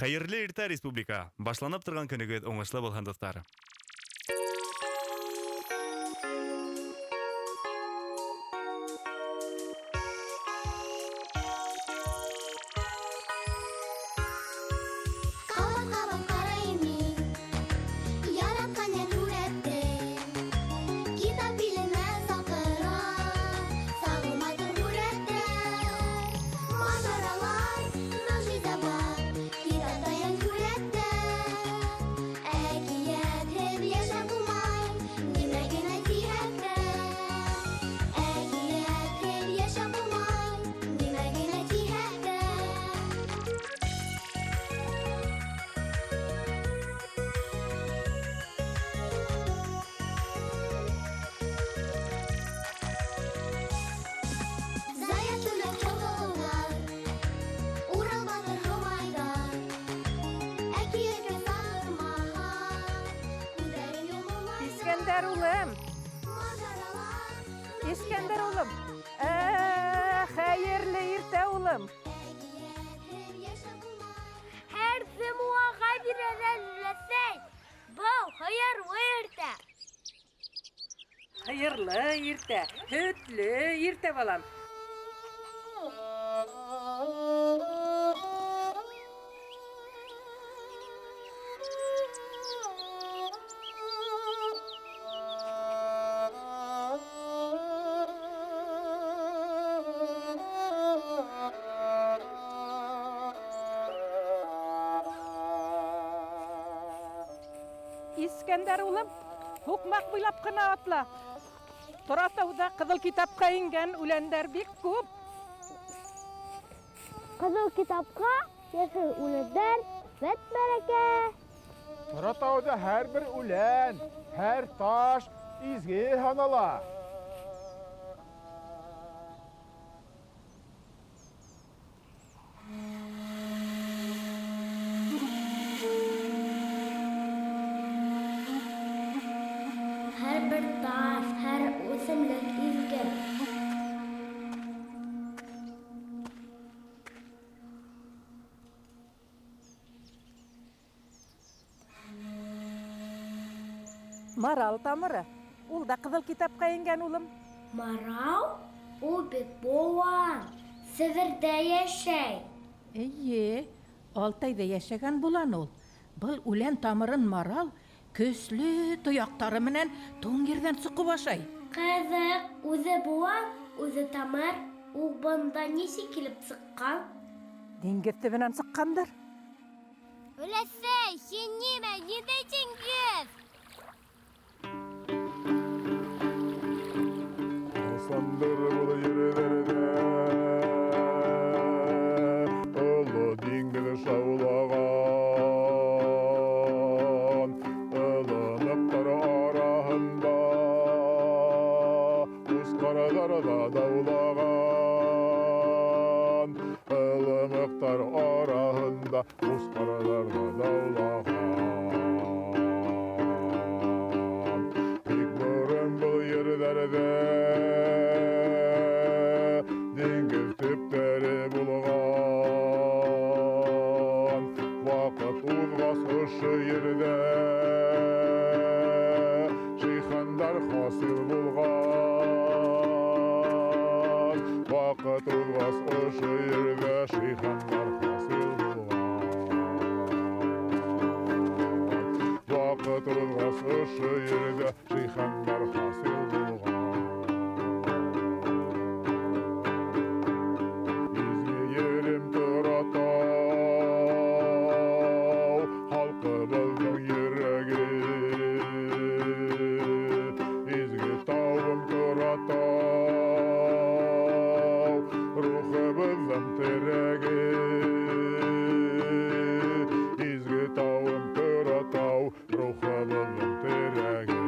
Хәйерле иртә, республика! Башланып торған көнөгөҙ уңышлы булһын, дуҫтар! Ҡабат-ҡабат ҡарайым мин яратҡан йән һүрәтен. Китап иленә саҡыра сағыу матур һүрәттәр. Мажаралар, мөғжизә бар китапта йән һүрәттә. Әкиәтһеҙ йәшәп булмай, нимә генә тиһәк тә. Әкиәтһеҙ йәшәп булмай, нимә генә тиһәк тә. Заяц үлән ҡолондар, Урал батыр Һомайҙар, әкиәткә саҡырмаһа, күҙҙәрен йомолайҙар. Искәндәр улым, Мажаралар, Искәндәр улым. Хәйерле иртә, улым. әкиәтһеҙ йәшәп булмай. Һәр зымуаға бирәләр, өләсәй. Был хәйерле иртә. Хәйерле иртә, һөтлө иртә, балам. Искәндәр улым, һуҡмаҡ буйлап ҡына атла. Торатауҙа ҡыҙыл китапҡа ингән үләндәр бик күп. Ҡыҙыл китапҡа йәшел үләндәр, вәт бәрәкә. Торатауҙа һәр бер үлән, һәр таш изге һанала. Һәр бер таш, һәр үҫемлек изге. Марал тамыры. Ул да ҡыҙыл китапҡа ингән, улым. Марал? Ул бит болан. Себерҙә йәшәй. Эйе, Алтайҙа йәшәгән болан ул. Был үлән тамырын марал көслө тояҡтары менән туң ерҙән соҡоп ашай. Ҡыҙыҡ, үҙе болан, үҙе тамыр. Ул бында нисек килеп сыҡҡан? Диңгеҙ төбөнән сыҡҡандыр. Өләсәй, һин нимә, ниндәй диңгеҙ? Ҡасандыр был ерҙәрҙә оло диңгеҙ шаулаған, ылымыҡтар араһында ҡусҡарҙар ҙа даулаған, ылымыҡтар араһында ҡусҡарҙар ҙа даулаған. Бик борон был ерҙәрҙә диңгеҙ төптәре булған. Ваҡыт уҙғас ошо ерҙә шихандар хасил булған. Ваҡыт уҙғас ошо ерҙә шихандар хасил булған. Ваҡыт уҙғас ошо ерҙә шихандар хасил булған. Изге ерем Торатау, халҡыбыҙҙың йөрәге. Изге тауым Торатау, рухыбыҙҙың терәге. Изге тауым Торатау, рухыбыҙҙың терәге.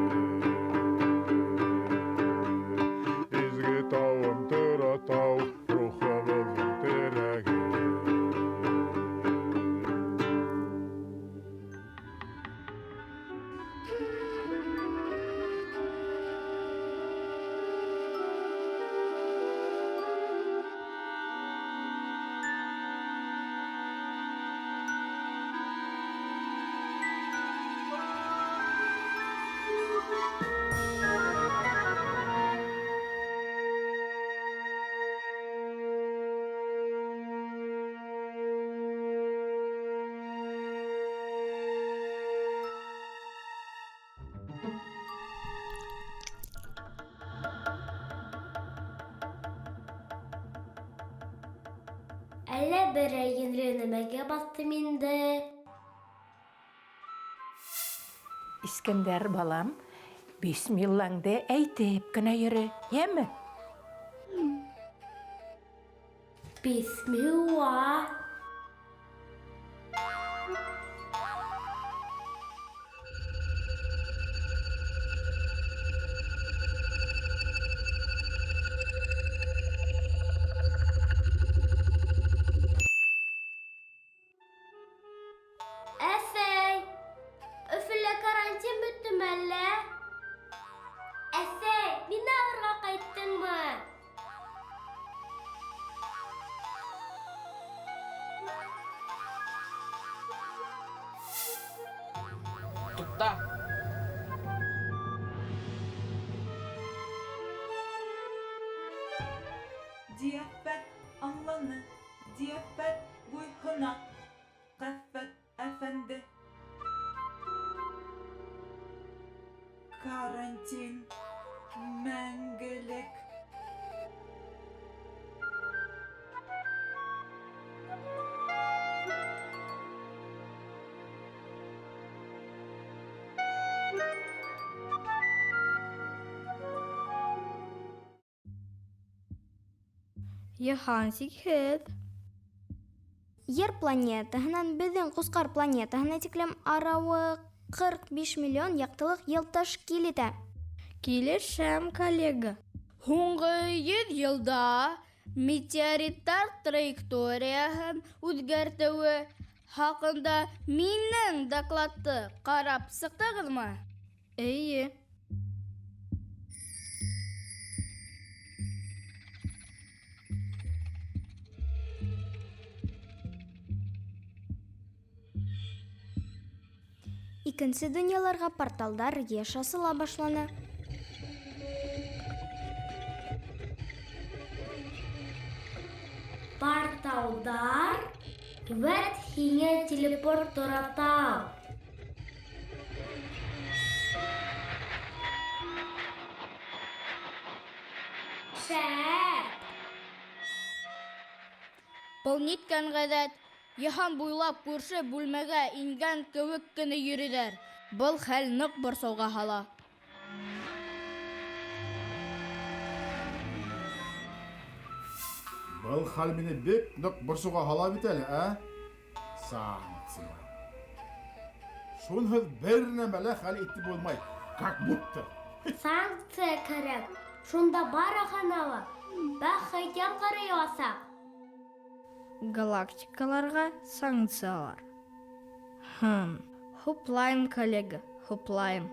Әллә берәй йүнле нәмәгә баҫтым инде? Искәндәр балам, бисмиллаңды әйтеп кенә йөрө, йәме? Бисмилла. Әсәй, Өфөлә карантин бөттөмө әллә? Әсәй, мине алырға ҡайттыңмы? Туҡта! Диәфәт аңланы, Диәфәт буйһона, Ҡәфәт әфәнде. Карантин мәңгелек. Йыһан сикһеҙ. Ер планетаһынан беҙҙең Ҡусҡар планетаһына тиклем арауы 45 миллион яҡтылыҡ йыл тәшкил итә. Килешәм, коллега. Һуңғы 100 йылда метеориттар траекторияһын үҙгәртеүе хаҡында минең докладты ҡарап сыҡтығыҙмы? Эйе. Икенсе донъяларға порталдар йыш асыла башланы. Порталдар? Вәт һиңә телепорт Торатау. Шәп! Был ниткән ғәҙәт? Йыһан буйлап күрше бүлмәгә ингән кеүек кенә йөрөйҙәр. Был хәл ныҡ борсоуға һала. Был хәл мине бик ныҡ борсоуға һала бит әле, ә? Санкция. Шунһыҙ бер нәмә лә хәл итеп булмай. Как будто. Санкция кәрәк. Шунда барыһына ла бәхет ямғыры яуасаҡ. Галактикаларға санкциялар. Хм. Хуплайым, коллега, хуплайым.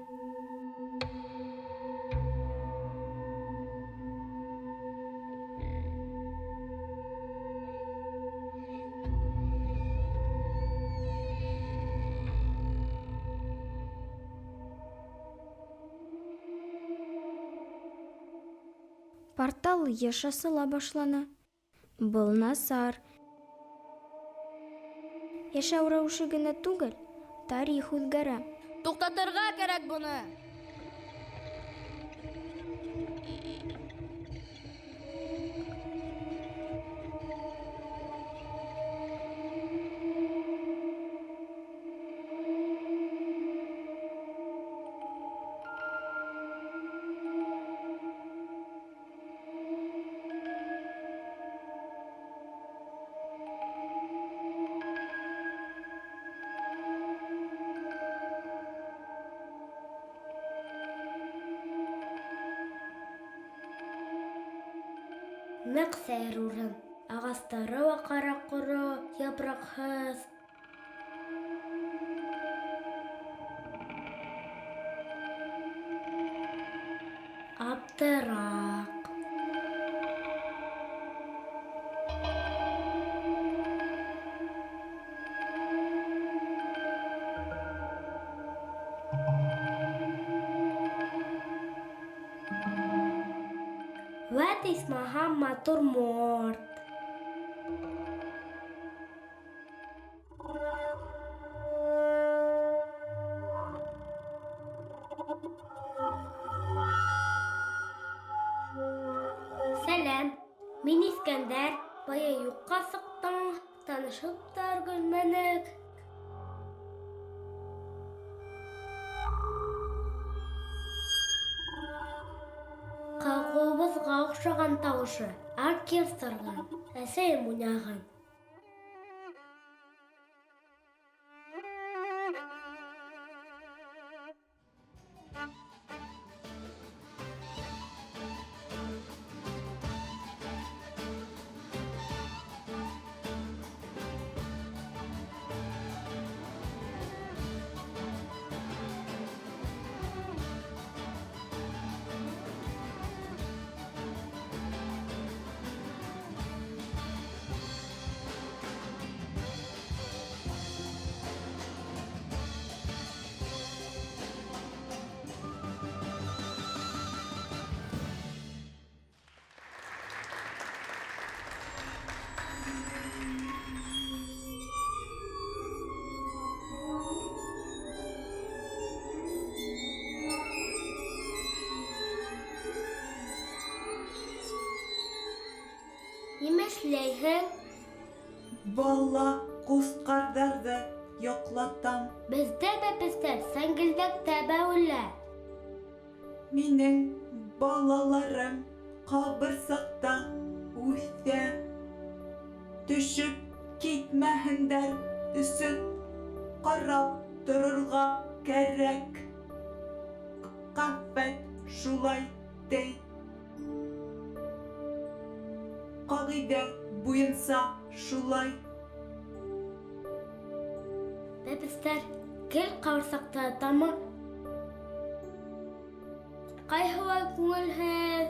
Портал йыш асыла башланы. Был насар. Йәшәү рәүеше генә түгел, тарих үҙгәрә. Туҡтатырға кәрәк быны! Ныҡ сәйер урын. Ағастары ла ҡара-ҡоро, япраҡһыҙ. Аптыраҡ. Вәт исмаһам натюрморт. Сәләм, мин Иҫкәндәр. Бая юҡҡа сыҡтың. Танышып та өлгөрмәнек. Ҡалҡыуыбыҙға оҡшаған тауышы, оркестрҙа, әсәйем уйнаған. Нимә эшләйһең? Бала ҡусҡарҙарҙы йоҡлатам. Беҙҙә бәпестәр сәңгелдәктә бәүелә. Минең балаларым ҡабырсаҡта үҫә. Төшөп китмәһендәр өсөн ҡарап торорға кәрәк. Ҡәфәт шулай ти. Ҡағиҙә буйынса шулай. Бәпестәр гел ҡабырсаҡта ятамы? Ҡайһылай күңелһеҙ.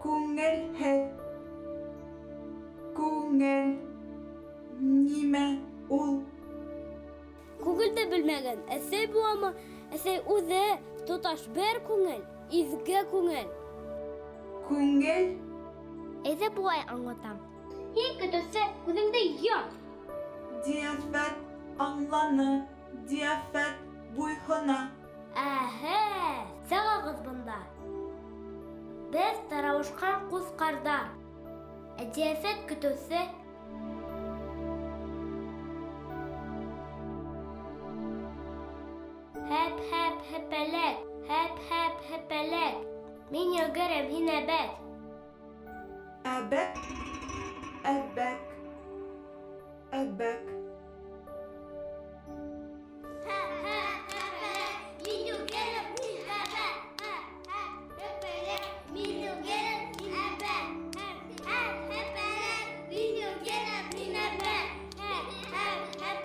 Күңелһеҙ. Күңел. Нимә ул? Күңелде белмәгән әсәй буламы? Әсәй үҙе тоташ бер күңел, изге күңел. Күңел? Әйҙә былай аңлатам. Һин көтөүсе, күҙеңде йом. Диәфәт аңланы, Диәфәт буйһона. Әһә, сығығыҙ бында. Беҙ таралышҡан ҡусҡарҙар. Ә Диәфәт көтөүсе. Һәп-һәп һәпәләк, һәп-һәп һәпәләк. Мин йүгерәм, һин әбәк. Әбәк, әбәк, әбәк. Мин йүгерәм, һин әбәк. Һәп-һәп мин йүгерәм, һин әбәк. Һәп-һәп мин йүгерәм, һин әбәк. Һәп-һәп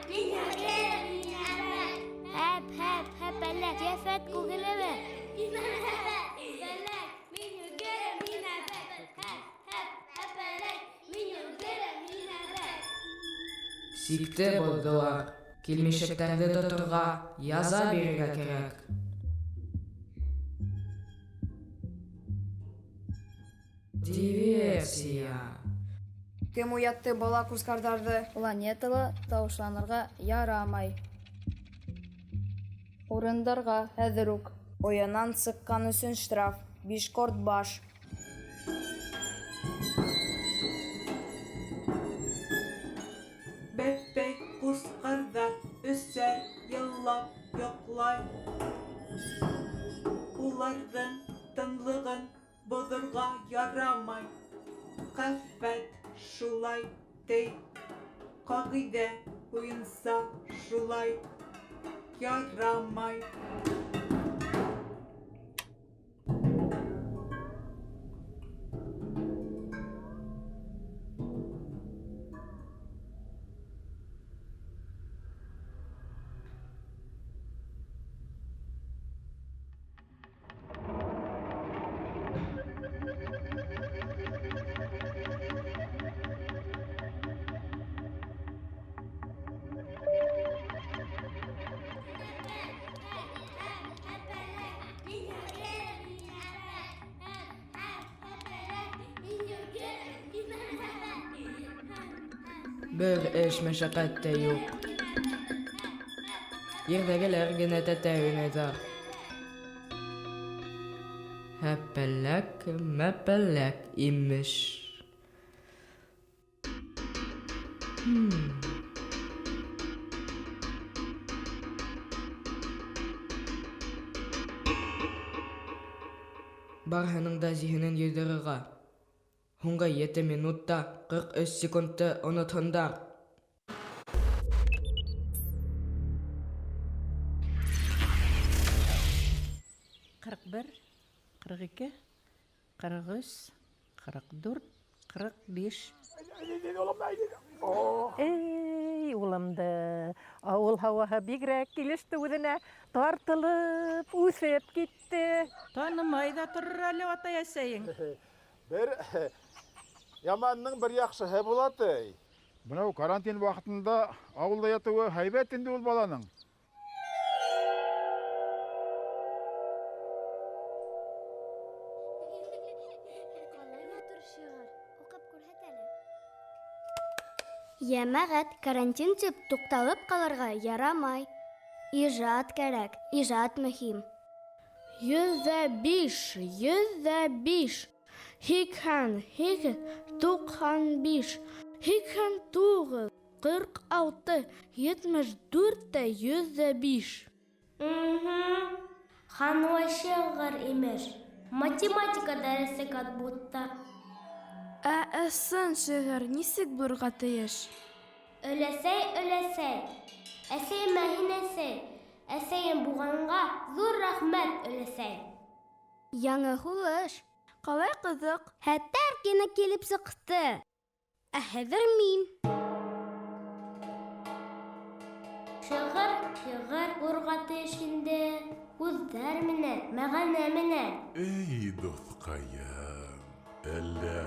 мин йүгерәм, һин әбәк. Һәп-һәп һәпәләк, Йәфәт күңелеме? Мин йүгерәм, һин әбәк. Һәп-һәп мин йүгерәм, һин әбәк. Сикте боҙҙолар. Килмешәктәрҙе тоторға, яза бирергә кәрәк. Диверсия! Кем уятты бала ҡусҡарҙарҙы? Планетала тауышланырға ярамай. Урындарға хәҙер үк. Оянан сыҡҡан өсөн штраф. 5 ҡорт баш. Бәпәй ҡусҡарҙар өсәр йыллап йоҡлай. Уларҙың тынлығын боҙорға ярамай. Ҡәфәт шулай ти. Ҡағиҙә буйынса шулай. Ярамай. Бер эш-мәшәҡәт тә юҡ. Ерҙәгеләр генә тәтәй уйнайҙар. Һәпәләк, мәпәләк, имеш. Барыһының да зиһенен йыйҙырырға. Һуңғы ете минут та 43 секундты онотһондар. 41, 42, 43, 44, 45. Эй, улымды, ауыл һауаһы бигерәк килеште үҙенә, тартылып, үҫеп китте. Танымай ҙа торор әле атай-әсәйең. Бер яманның бер яҡшыһы була ти. Бынау карантин ваҡытында ауылда ятыуы һәйбәт инде ул баланың. Ҡалай матур шиғыр. Уҡып күрһәт әле. Йәмәғәт, карантин тип туҡталып ҡалырға ярамай. Ижад кәрәк, ижад мөһим. 105, 105, 88, 95, 89, 46, 74 тә 105. Хануа шиғыр имеш. Математика дәресе как будто. Ә ысын шиғыр нисек булырға тейеш? Өләсәй, өләсәй. Әсәйемә һин әсәй. Әсәйем булғанға ҙур рәхмәт, өләсәй. Яңы һулыш. Ҡалай ҡыҙыҡ. Хәтәр кино килеп сыҡты. Ә хәҙер мин. Шиғыр, шиғыр булырға тейеш инде. Һүҙҙәр менән, мәғәнә менән. Эй, дуҫҡайым, әллә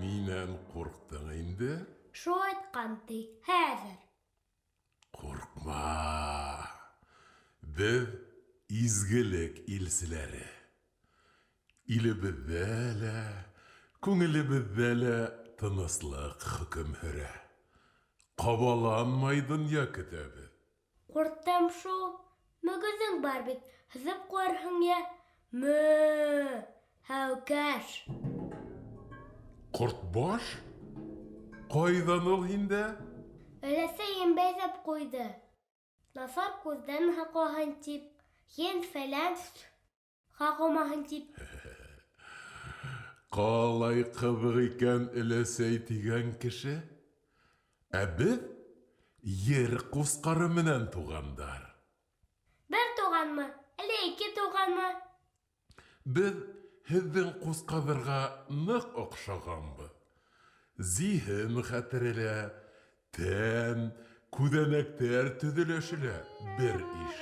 минән ҡурҡтың инде? Шул айтҡан ти, хәҙер. Ҡурҡма. Беҙ изгелек илселәре. Илебеҙҙә лә, күңелебеҙҙә лә тыныслыҡ хөкөм һөрә. Ҡабаланмай донъя көтәбеҙ. Ҡурҡтым шул. Мөгөҙөң бар бит, һыҙып ҡуярһың йә. Мө, һәүкәш. Ҡортбаш? Ҡайҙан ул һиндә? Өләсәйем бәйләп ҡуйҙы. Насар күҙҙән һаҡлаһын тип, ен-фәлән ҡағылмаһын тип. Ҡалай ҡыҙыҡ икән өләсәй тигән кеше. Ә беҙ ер ҡусҡары менән туғандар. Бер туғанмы, әллә ике туғанмы? Беҙ һеҙҙең ҡусҡарҙарға ныҡ оҡшағанбыҙ. Зиһен хәтере лә, тән, күҙәнәктәр төҙөлөшө лә бер иш.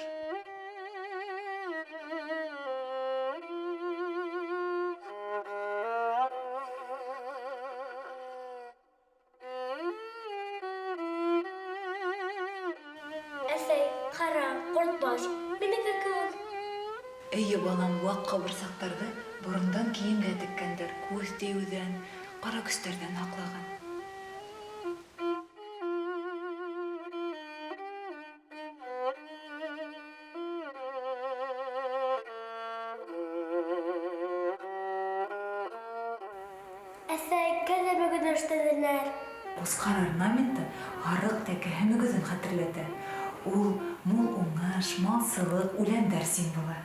Әсәй, ҡара, ҡортбаш, минеке кеүек. Эйе, балам, ваҡ ҡабырсаҡтарҙы борондан кейемгә теккәндәр, күҙ тейеүҙән, ҡара көстәрҙән һаҡлаған. Әсәй, кәзә мөгөҙөн эшләнеләр. Ҡусҡар орнаменты һарыҡ тәкәһе мөгөҙөн хәтерләтә. Ул мул уңыш, малсылыҡ, үләндәр символы.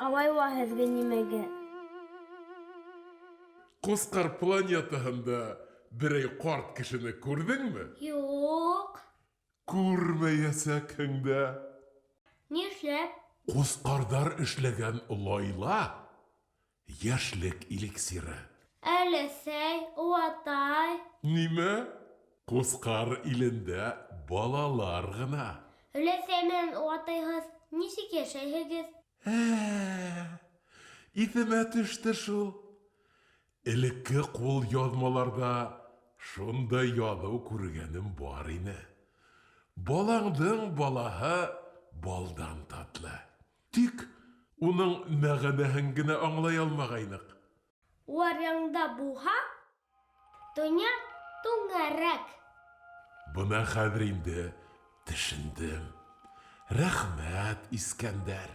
Алай ла һеҙгә нимәгә? Ҡусҡар планетаһында берәй ҡарт кешене күрҙеңме? Юҡ. Күрмәйәсәкһең дә. Нишләп? Ҡусҡарҙар эшләгән лайла йәшлек эликсиры. Әләсәй, олатай. Нимә? Ҡусҡар илендә балалар ғына. Өләсәй менән олатайһыҙ нисек йәшәйһегеҙ? Иҫемә төштө шул. Элекке ҡул яҙмаларҙа шундай яҙыу күргәнем бар ине. Балаңдың балаһы балдан татлы. Тик уның мәғәнәһен генә аңлай алмағайныҡ. Улар янында булһа, донъя түңәрәк. Бына хәҙер инде төшөндөм. Рәхмәт, Искәндәр.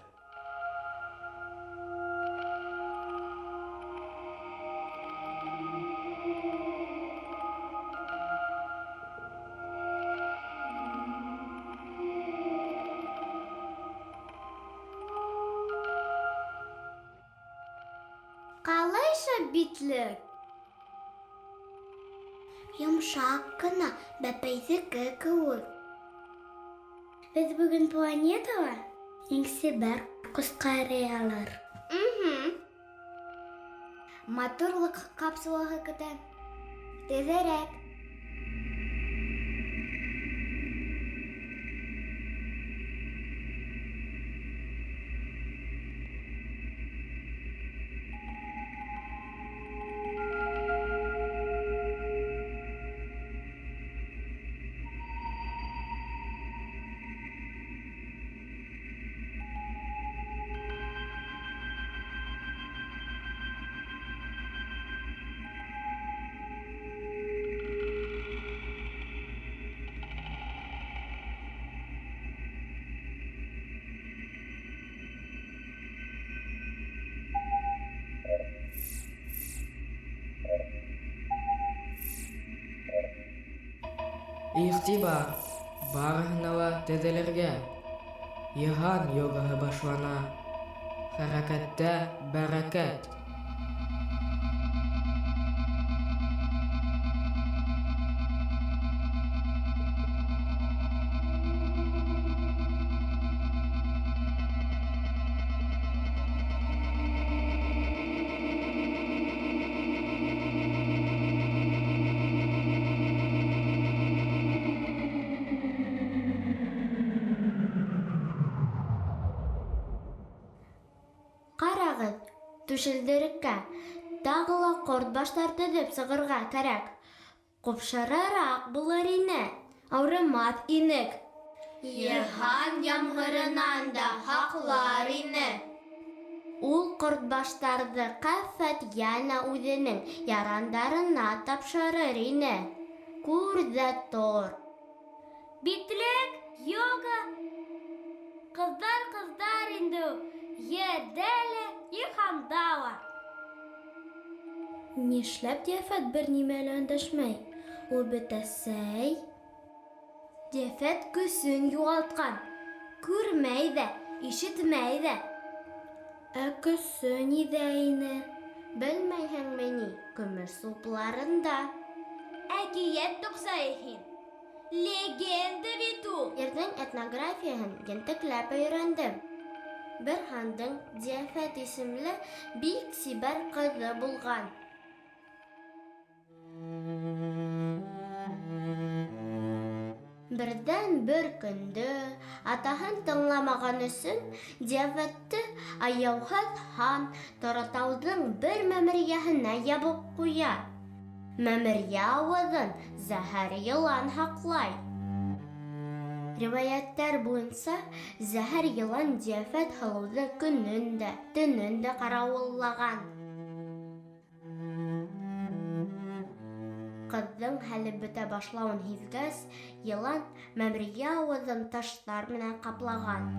Ҡалай шәп битлек! Йомшаҡ ҡына, бәпәйҙеке кеүек. Беҙ бөгөн планетала иң сибәр ҡусҡариялар. Матурлыҡ капсулаһы көтә. Тиҙерәк! Иғтибар! Барыһына ла теҙелергә! Йыһан йогаһы башлана. Хәрәкәттә бәрәкәт. Ҡарағыҙ, түшелдереккә тағы ла ҡортбаштар теҙеп сығырға кәрәк. Ҡупшырыраҡ булыр ине, ауырымаҫ инек. Йыһан ямғырынан да һаҡлар ине. Ул ҡортбаштарҙы ҡәфәт йәнә үҙенең ярандарына тапшырыр ине. Күр ҙә тор. Битлек, йога. Ҡыҙҙар ҡыҙҙар инде ул, ерҙә лә, йыһанда ла. Нишләп Йәфәт бер нимә лә өндәшмәй? Ул бит әсәй. Йәфәт көсөн юғалтҡан. Күрмәй ҙә, ишетмәй ҙә. Ә көсө ниҙә ине? Белмәйһеңме ни, көмөш сулпыларында. Әкиәт туҡсайы һин. Легенда бит ул. Ерҙең этнографияһын ентекләп өйрәндем. Бер хандың Зиәфәт исемле бик сибәр ҡыҙы булған. Берҙән-бер көндө атаһын тыңламаған өсөн Зиәфәтте аяуһыҙ хан Торатауҙың бер мәмерйәһенә ябып ҡуя. Мәмерйә ауыҙын зәһәр йылан һаҡлай. Риүәйәттәр буйынса, зәһәр йылан Зиәфәт һылыуҙы көнөн дә, төнөн дә ҡарауыллаған. Ҡыҙҙың хәле бөтә башлауын һиҙгәс, йылан мәмерйә ауыҙын таштар менән ҡаплаған.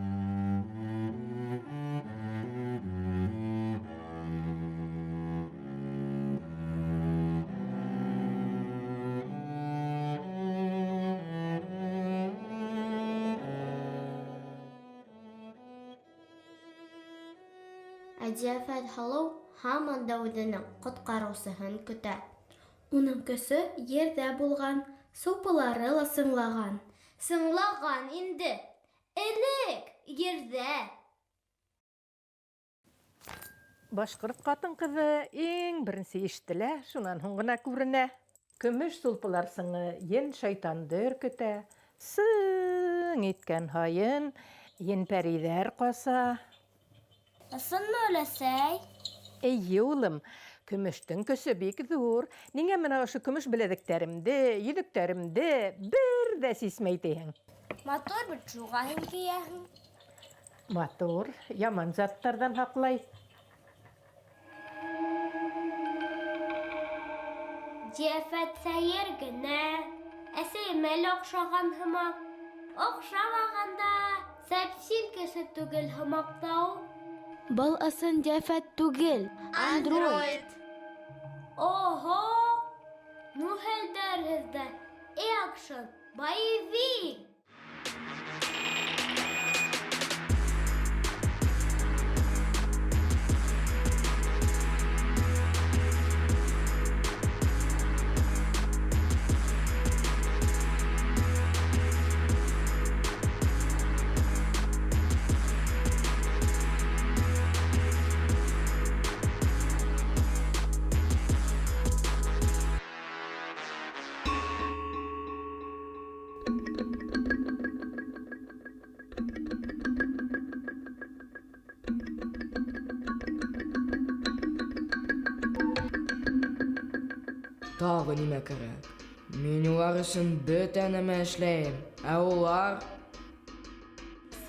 Ә Зиәфәт һылыу һаман да үҙенең ҡотҡарыусыһын көтә. Уның көсө ерҙә булған, сулпылары ла сыңлаған. Сыңлаған инде, элек ерҙә. Башҡорт ҡатын-ҡыҙы иң беренсе ишетелә, шунан һуң ғына күренә. Көмөш сулпылар сыңы ен-шайтанды өркөтә. Сың иткән һайын ен-пәрейҙәр ҡаса. Ысынмы, өләсәй? Эйе, улым, көмөштөң көсө бик ҙур. Ниңә бына ошо көмөш беләҙектәремде, йөҙөктәремде бер ҙә сисмәй тиһең? Матур бит, шуға һин кейәһең. Матур, яман заттарҙан һаҡлай. Зиәфәт сәйер генә, Әсәйемә лә оҡшаған һымаҡ. Оҡшамаған да, сәпсим кеше түгел һымаҡ та ул. Был ысын Йәфәт түгел, андроид. Оһо! Ну хәлдәр һеҙҙә. Экшн, боевик. Тағы нимә кәрәк? Мин улар өсөн бөтә нәмә эшләйем, ә улар...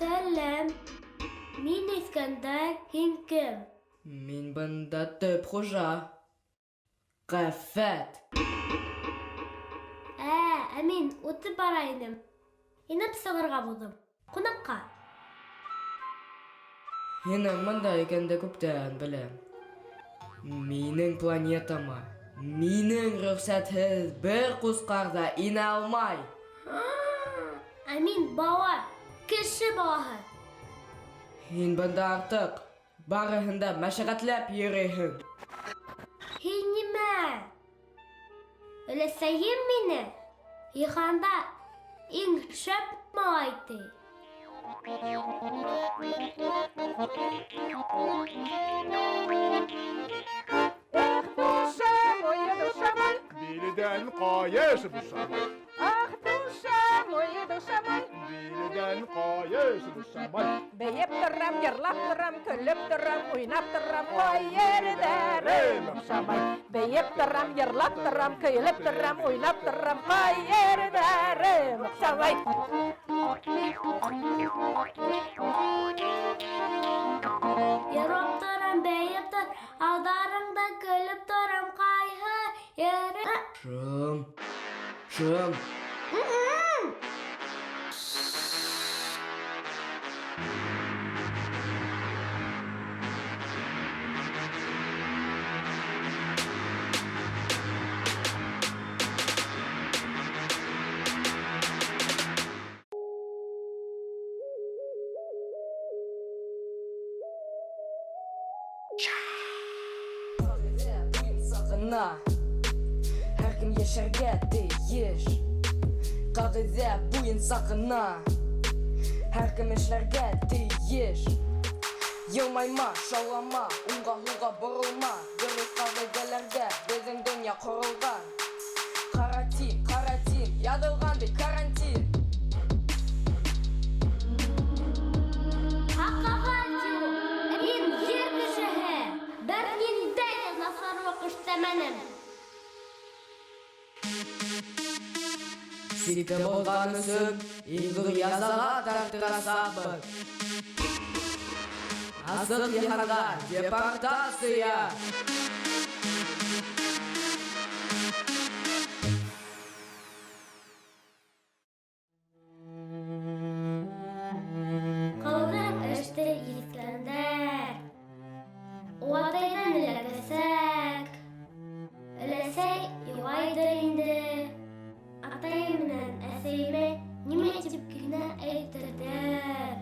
Сәләм. Мин Иҫкәндәр, һин кем? Мин бында төп хужа. Ҡәфәт. Ә мин үтеп бара инем. Инеп сығырға булдым. Ҡунаҡҡа. Һинең бында икәнде күптән беләм. Минең планетама минең рөхсәтһеҙ бер ҡусҡар ҙа инә алмай. Ә мин бала, кеше балаһы. Һин бында артыҡ, барыһын да мәшәҡәтләп йөрөйһөң. Һин нимә? Өләсәйем мине йыһанда иң шәп малай ти. Эх, душа моя, душа мой. Билдән ҡайыш бушамай. Ах, душа моя, душа мой. Билдән ҡайыш бушамай. Бейеп торам, йырлап торам, көлөп торам, уйнап торам, ҡайерҙәрем оҡшамай. Бейеп торам, йырлап торам, көлөп торам, уйнап торам, ҡайерҙәрем оҡшамай. Йырлап торам, бейеп торам, алдарыңда көлөп торам, ҡайһы ере... Шым, шым. Һәр кем йәшәргә тейеш. Ҡағиҙә буйынса ғына һәр кем эшләргә тейеш. Йылмайма, шаулама, уңға-һулға боролма. Дөрөҫ ҡағиҙәләргә беҙҙең донъя ҡоролған. Карантин, карантин, яҙылған бит карантин. Хаҡығыҙ юҡ, мин ер кешеһе. Бер ниндәй ҙә насарлыҡ эшләмәнем. Сикте боҙған өсөн иң ҙур язаға тарттырасаҡбыҙ. Асыҡ йыһанға депортация! Ҡылған эште Иҫкәндәр. Олатайҙан эләгәсәк. Өләсәй илайҙыр инде. Атайым менән әсәйемә нимә тип кенә әйтерҙәр.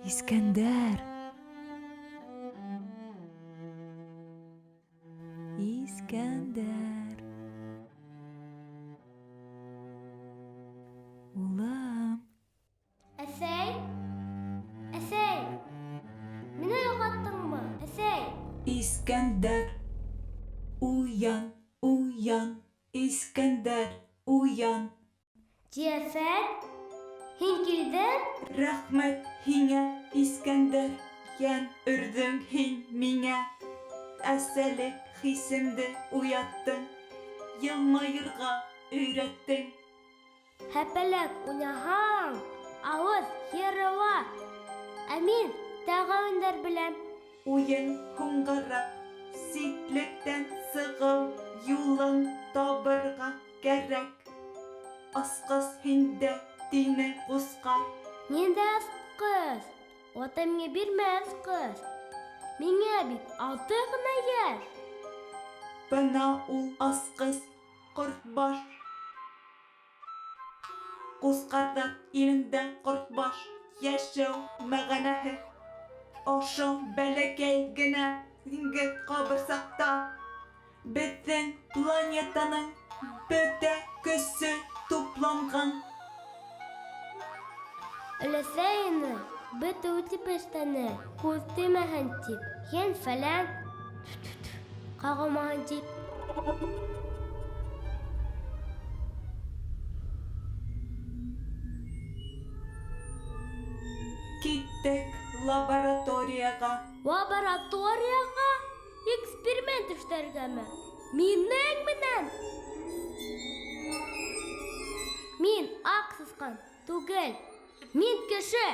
Иҫкәндәр. Иҫкәндәр. Улым. Әсәй? Әсәй? Мине юғалттыңмы? Әсәй? Иҫкәндәр. Уян, уян, Иҫкәндәр, уян. Йәфәт, һин килдең? Рәхмәт һиңә, Иҫкәндәр. Йән өрҙөң һин миңә. Әсәлек хисемде уяттың. Йылмайырға өйрәттең. Һәпәләк уйнаһаң, ауыҙ йырыла. Ә мин тағы уйындар беләм. Уйын һуңғараҡ, Ситлектән сығыу юлын табырға кәрәк. Асҡыс һиндә, тине Ҡусҡар. Ниндәй асҡыс? Атай миңә бирмәҫ асҡыс. Миңә бит алты ғына йәш. Бына ул асҡыс, ҡортбаш. Ҡусҡарҙар илендә ҡортбаш йәшәү мәғәнәһе. Ошо бәләкәй генә диңгеҙ ҡабырсаҡта беҙҙең планетаның бөтә көсө тупланған. Өләсәй уны бөтөү тип эшләне, күҙ теймәһен тип, ен-фәлән ҡағылмаһын тип. Киттек лабораторияға. Лабораторияға? Эксперимент эшләргәме? Минең менән? Мин аҡ сысҡан түгел, мин кеше.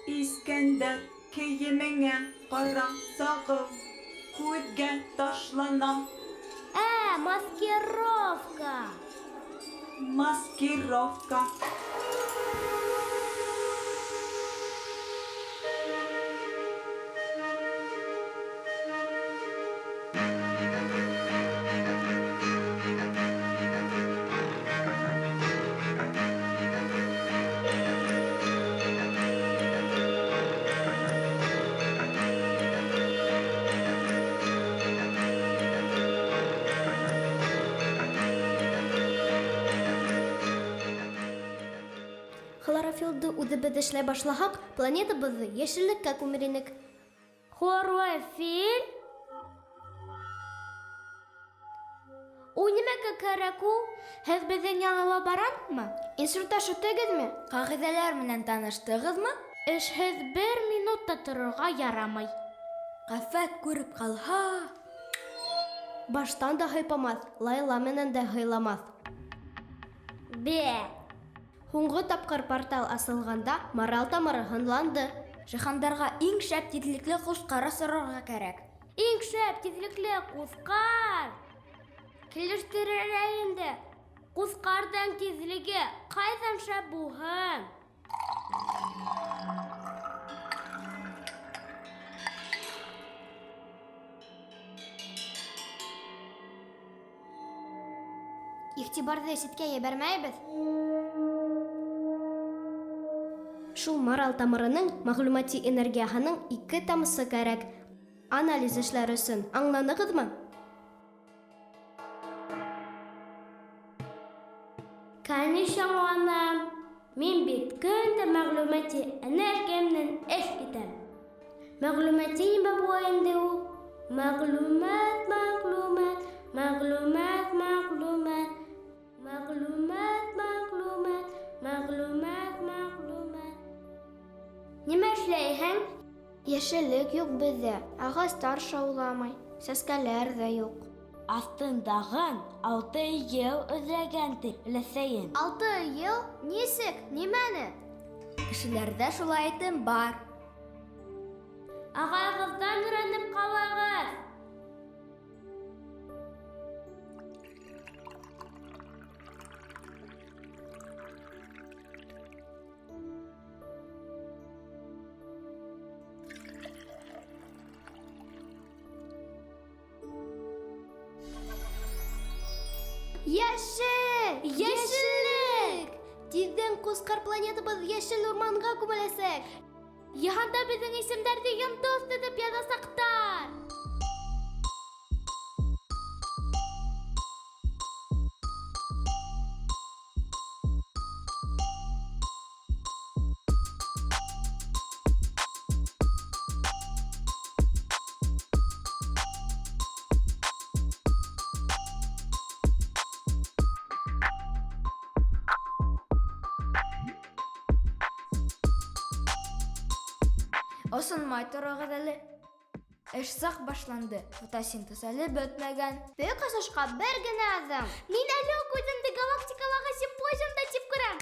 Искәндәр, кейемеңә ҡара сағыу, күҙгә ташлана. Ә, маскировка. Маскировка. Хлорофилды үҙебеҙ эшләй башлаһаҡ, планетабыҙҙы йәшеллеккә күмер инек. Хлорофил? Ул нимәгә кәрәк ул? Һеҙ беҙҙең яңы лаборантмы? Инструктаж үттегеҙме? Ҡағиҙәләр менән таныштығыҙмы? Эшһеҙ бер минут та торорға ярамай. Ғәфәт күреп ҡалһа... Баштан да һыйпамаҫ, Лайла менән дә һыйламаҫ. Бе! Һуңғы тапҡыр портал асылғанда марал тамыры һынланды. Жиһандарға иң шәп тиҙлекле ҡусҡар осорорға кәрәк. Иң шәп тиҙлекле ҡусҡар! Килештерергә инде. Ҡусҡарҙың тиҙлеге ҡайҙан шәп булһын? Иғтибарҙы ситкә ебәрмәйбеҙ. Шул марал тамырының мәғлүмәти энергияһының 2 тамсы кәрәк. Анализ эшләр өсөн. Аңланығыҙмы? Кәниш аңланым. Мин бит көн дә мәғлүмәти энергия менән эш итәм. Мәғлүмәти нимә була инде ул? Мәғлүмәт, мәғлүмәт, мәғлүмәт, мәғлүмәт, мәғлүмәт, мәғлүмәт, мәғлүмәт, мәғлүмәт. Нимә эшләйһең? Йәшеллек юҡ беҙҙә, ағастар шауламай, сәскәләр ҙә юҡ. Аҫтындағын 6 йыл эҙләгән ти өләсәйем. 6 йыл? Нисек? Нимәне? Кешеләрҙә шулай әйтем бар. Ағайығыҙҙан өйрәнеп ҡалығыҙ. Йәшел! Йәшеллек! Тиҙҙән ҡусҡар планетабыҙ йәшел урманға күмеләсәк. Йыһанда беҙҙең исемдәрҙе йондоҙ итеп яҙасаҡтар. Осонмай тороғоҙ әле. Эш саҡ башланды, фотосинтез әле бөтмәгән. Бөйөк асышҡа бер генә аҙым. Мин әле үк үҙемде галактикалағы симпозиумда тип күрәм.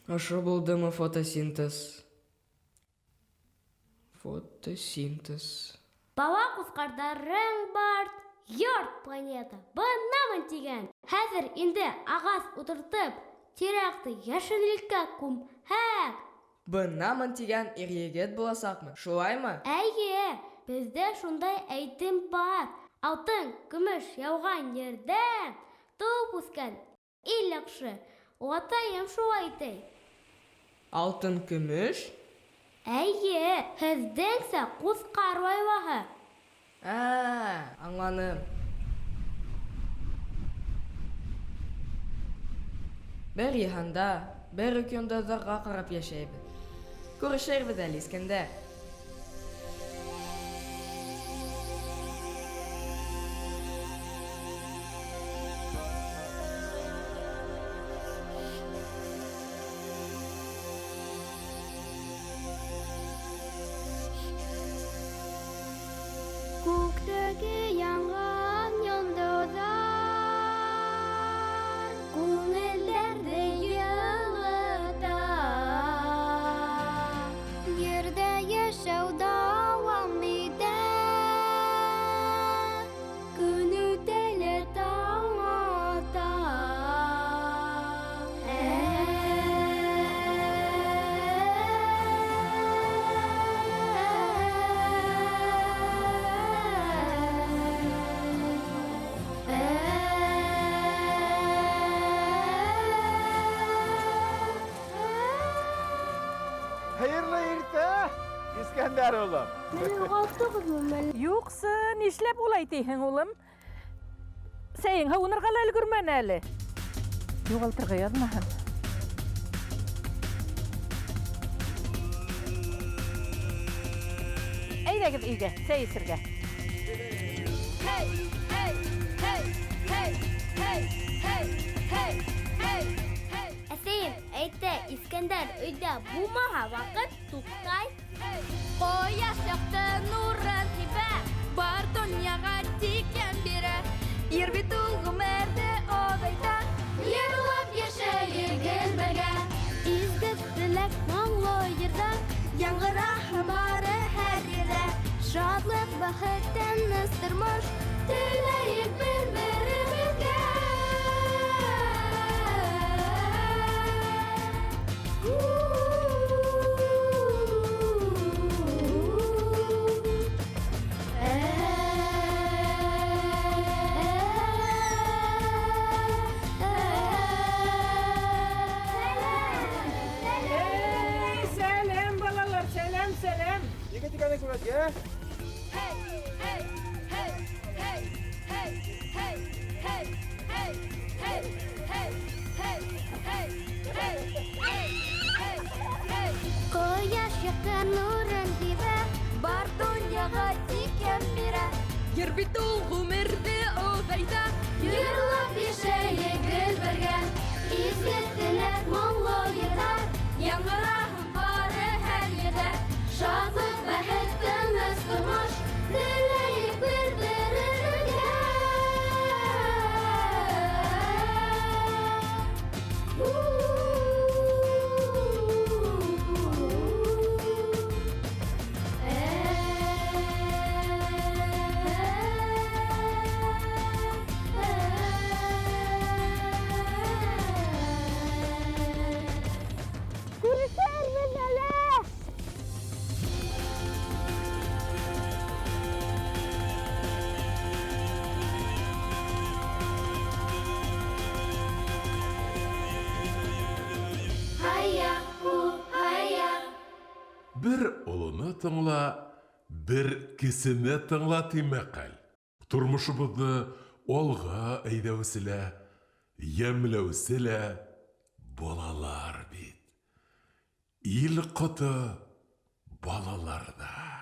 Ошо булдымы фотосинтез? Фотосинтез. Бала ҡусҡарҙарың бар, йорт планета, бынамын тигән. Хәҙер инде ағас ултыртып, тирә-яҡты йәшеллеккә күмһәк. Бынамын тигән ир-егет буласаҡмын, шулаймы? Эйе, беҙҙә шундай әйтем бар. Алтын, көмөш яуған ерҙә тыуып үҫкән ил яҡшы. Олатайым шулай ти. Алтын, көмөш? Эйе, һеҙҙеңсә ҡусҡар лайваһы. Ә, аңланым. Бер йыһанда, бер үк йондоҙҙарға ҡарап йәшәйбеҙ. Күрешербеҙ әле, Искәндәр. Күктәге янған йондоҙҙар күңелдәрҙе йылыта. Ерҙә йәшәү дауам итә. Көн үтә лә таң ата. Хәйерле иртә, Искәндәр улым. Мине юғалттығыҙмы әллә? Юҡсы, нишләп улай тиһең, улым? Сәйең һыуынырға ла өлгөрмәне әле. Юғалтырға яҙмаһын. Әйҙәгеҙ өйгә, сәй эсергә. Hey, hey, hey, hey, hey, hey, hey, hey, hey. Әсәйем әйтә, Искәндәр өйҙә булмаһа ваҡыт туҡтай. Ҡояш яҡты нурын һибә, бар донъяға тик йәм бирә. Ер бит ул ғүмерҙе оҙайта. Йырлап йәшәйек бергә. Изге теләк моңло йырҙар яңғыраһын бары һәр ерҙә. Шатлыҡ, бәхет, тыныс тормош теләйек бер-беребеҙгә. Эй, сәләм, балалар, сәләм, сәләм. Егет икәнен күрәт, йә? Hey, hey, hey, hey, hey, hey, hey, hey, hey, hey, hey, hey, hey, hey, hey, hey. Ҡояш яҡты нурын һибә, бар донъяға тик йәм бирә. Ер бит ул ғүмерҙе оҙайта. Йырлап йәшәйек гел бергә. Изге теләк, моңло йырҙар яңғыраһын бары һәр ерҙә. Шатлыҡ, бәхет, тыныс тормош теләйек бер-беребеҙгә. Күрешербеҙ әле! Һая, һая. Бер олоно тыңла, бер кесене тыңла ти мәҡәл. Тормошобоҙҙо алға әйҙәүсе лә, йәмләүсе лә балалар бит. Ил ҡото балаларҙа.